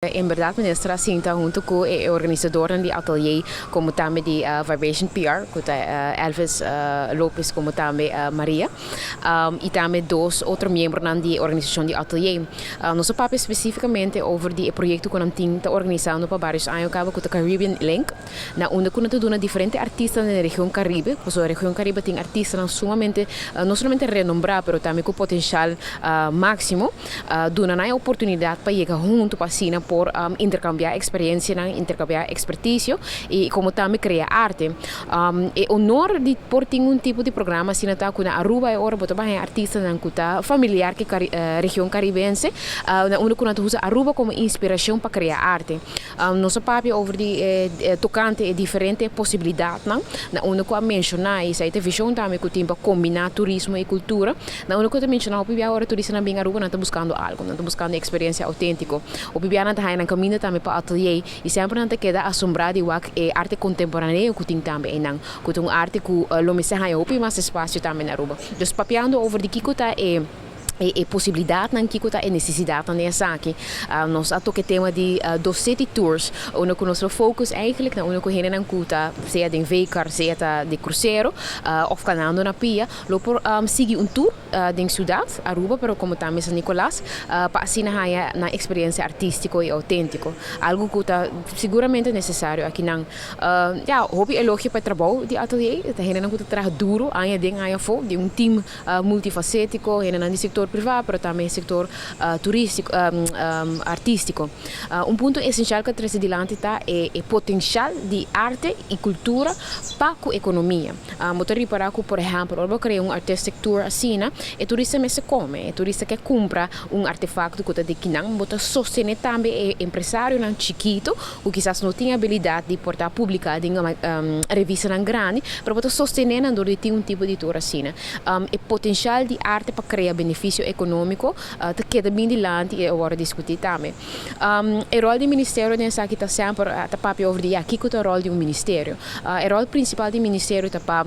En berdad minister a sinta hunto cu e organisadornan di Atelier como tambe di Vibration PR cu ta Elvis Lopez como tambe Maria y tambe dos otro miembronan di e organisacion di Atelier. Nos a papia specificamente over di e proyecto cu nan tin ta organisando pa varios aña caba cu ta Caribbean Link na unda cu nan ta duna diferente artistanan den e region Caribe pasobra e region Caribe tin artistanan sumamente no solamente renombra pero tambe cu potencial maximo. Duna nan e oportunidat pa yega huntu pa asina por interkambiá eksperensianan, interkambiá ekspertisio i komo tambe krea arte. E honor di por tin un tipo di programa asina ta ku na Aruba e ora bo ta baha e artistanan ku ta familiar ku e region karibense na unda ku nan ta usa Aruba komo inspirashon pa krea arte. Nos a papia over di e tokante e diferente posibilidatnan na unda ku a menshoná i esei ta e vishon tambe ku tin pa kombiná turismo i kultura. Na unda ku ta menshoná hopi bia ora turistanan bin Aruba nan ta buskando algu, nan ta buskando eksperensia outéntiko. Hopi bia nan ta haña nan kaminda tambe pa atelier i semper nan ta keda asombrá di wak e arte kontemporaneo ku tin tambe einan, ku ta un arte ku lo mester haña hopi mas espasio tambe na Aruba. Dus papiando over di kiko ta e. E posibilidatnan, kiko ta e nesesidatnan den esaki. Nos a toka e tema di dos city tours, unda ku nos lo focus eigenlijk na unda ku hendenan ku ta sea den veecar, sea ta di krusero òf kanando na pia, lo por sigui un tour den siudat Aruba pero komo tambe San Nicolas pa asina haña nan eksperensia artístiko i outéntiko, algu ku ta siguramente nesesario akinan. Ya, hopi elogio pa e trabou di Atelier, ta hendenan ku ta traha duru aña den aña afó, di un team multifacético, hendenan di sector privá, pero tambe e sector turístico, artístico. Un punto esencial cu a trece dilanti ta e potencial di arte y cultura pa cu economia. Bo ta ripara cu, por ehempel, ora bo crea un artistic tour asina, e turista mester come, e turista ke cumpra un artefacto cu ta di kinan, bo ta sostene tambe e empresarionan chikito cu kisas no tin abilidad di por ta publica den revistanan grandi, pero bo ta sostene nan dor di tin un tipo di tour asina. E potencial di arte pa crea beneficio economico ta keda bin dilanti y a worde discuti tambe. E rol di ministerio den esaki ta semper ta papia over di ya kico ta rol di un ministerio. E rol principal di ministerio ta pa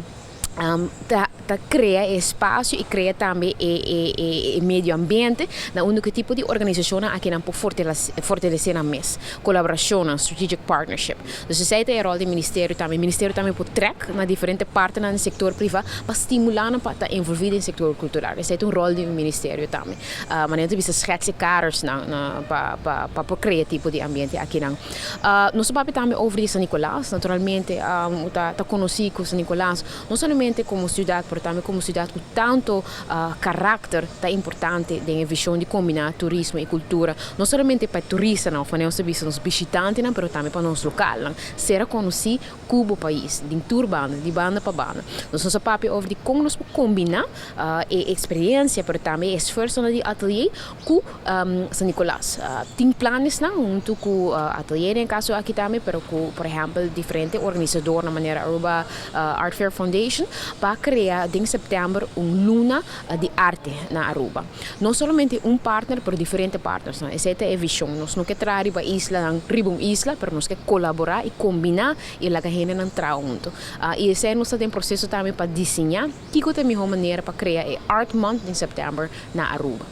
ta crea e espacio y crea tambe e medio ambiente na unda cu e tipo di organisacionnan akinan por fortalece nan mes. Colaboracionnan, strategic partnership. Dus esey ta e rol di ministerio tambe. Ministerio tambe por trek na diferente partenan di sector priva pa stimula nan pa ta envolvi den sector cultural. Esey ta un rol di un ministerio tambe. Manera ta bisa schets e kadersnan pa por crea tipo di ambiente akinan. Nos ta papia tambe over di San Nicolas. Naturalmente ta conoci cu San Nicolas no solamente como ciudad pero tambe como ciudad cu tanto karakter ta importante den e vision di combina turismo y cultura, no solamente pa e turistanan of manera nos ta bisa nos bishitantenan pero tambe pa nos localnan ser conoci cu bo pais den tur banda, di banda pa banda. Nos nos a papia over di con nos por combina e experiencia pero tambe e esfuerzonan di Atelier cu San Nicolas. Tin planesnan hunto cu Atelier den e caso aki tambe pero cu por ehempel diferente organisadornan manera Aruba Art Fair Foundation pa crea den september un luna di arte na Aruba. No solamente un partner pero diferente partnersnan. Esey ta e vision. Nos no ke traha riba islanan riba un isla pero nos ke colabora y combina y laga hendenan traha hunto. Y esey nos ta den proceso tambe pa diseña kico ta e miho manera pa crea e Art Month den september na Aruba.